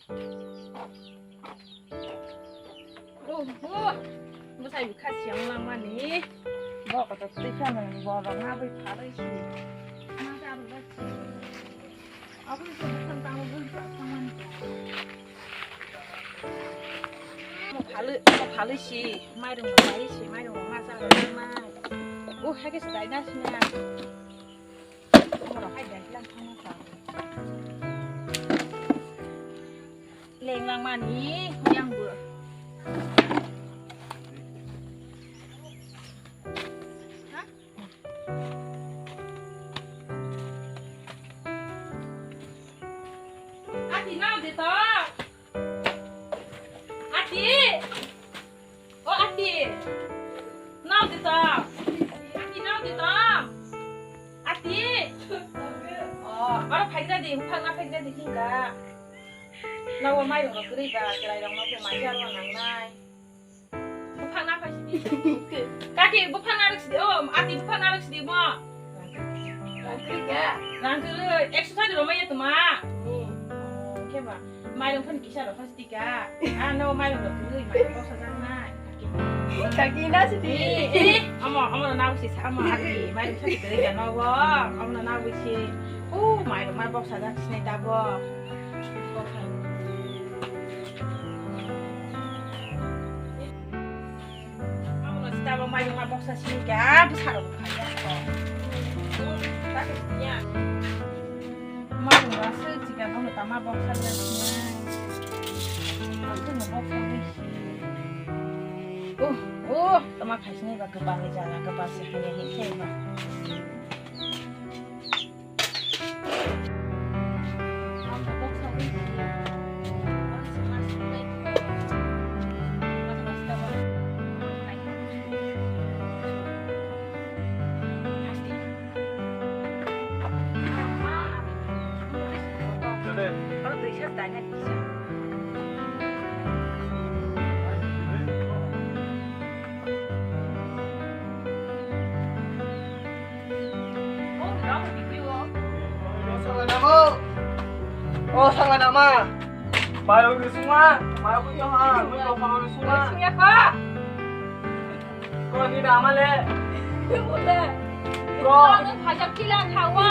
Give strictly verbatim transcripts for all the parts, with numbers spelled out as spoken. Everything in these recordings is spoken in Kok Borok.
Oho, bwsai bwkha siyang langmani. Bo kotor twi phano borok na bai phalwi si. Ma ta ro si. Abo ni bwkha tang bai phalmani. Mo phalwi, mo phalwi si, mairung bai si, mairung ma cha ro ma. O, hai khe se dai na sina. Leng langmani yang bo. Ati nao de to. Ati. O Ati. Nao de to. Ati nao de to. Ati. O, aro phaikra di, phakna phaikra di hinga. Nabo mairung rok kwrwi ba, chwrai rok no bo mai jaro nangnai. Buphang na phai sidi. Kaki, buphang na rwk sidi. Oh, Ati, buphang na rwk sidi mo. Rang kwrwi ka? Rang kwrwi. Ekso thani rwmai ya tuma. Hmm. Oh, khe ba. Mairung phani kisa rok phai sidi ka. Ah, no, mairung rok kwrwi, mairung boksa jak nai. Kaki na sidi. Eh, eh, omo, omo no nabwi si sa, omo Ati, mairung phani kwrwi ka no bo. Omo no nabwi si. Oh, mairung ma boksa jak sinai ta bo. Abono sita bo mairung ma boksa sini kha, bwsarok bo phai ya kho. Mairung ma swk chika bono tama boksa gra sinai. Aswk no boksa gra si. Oh, oh, tama khai sinai ba kwbang ni jaga kwbang se hanya hin khe ba. O sakla nama? O sakla nama? Mayung ni sungma? Mayung ni ha? Mayung ni sungma? Sungya kha? Ko ni nama le? Ko. Ano phajak kila khawa.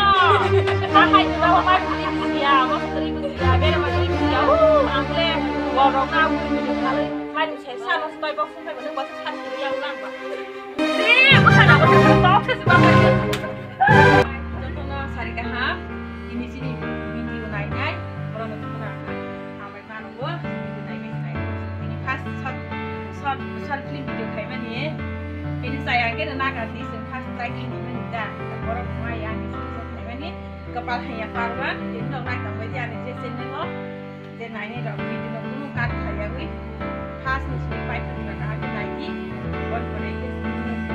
Tahai ni nama mai kuli kuli ya, mas kuli kuli ya, bera mai kuli kuli ya. Uh, ang le. Borok na kuli kuli kali. Mai sai sa no spai bok sung pai bok sa kuli ya ulang ba. Jotono sari kaham, tini chini video nainai, borokno tubuna hambai mano bo, video naibai khnai. Tini first short, short, short film video khaimani, tini chaya khe naga di, chwng first try khaimani da, borok maya ni khaimani, kwpal haiya parwa, tini nok nai tongbai di ani je channel o. Je nainai rok video no kunu cut khlaiyawi first ni simi paithak jora kaham khe naidi. Boni pore khe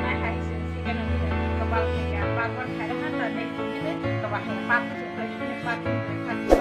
nai hai se second ni kwpal khe ya part one khaira ha ta next ni kwpal khe part two khe part two khe part two.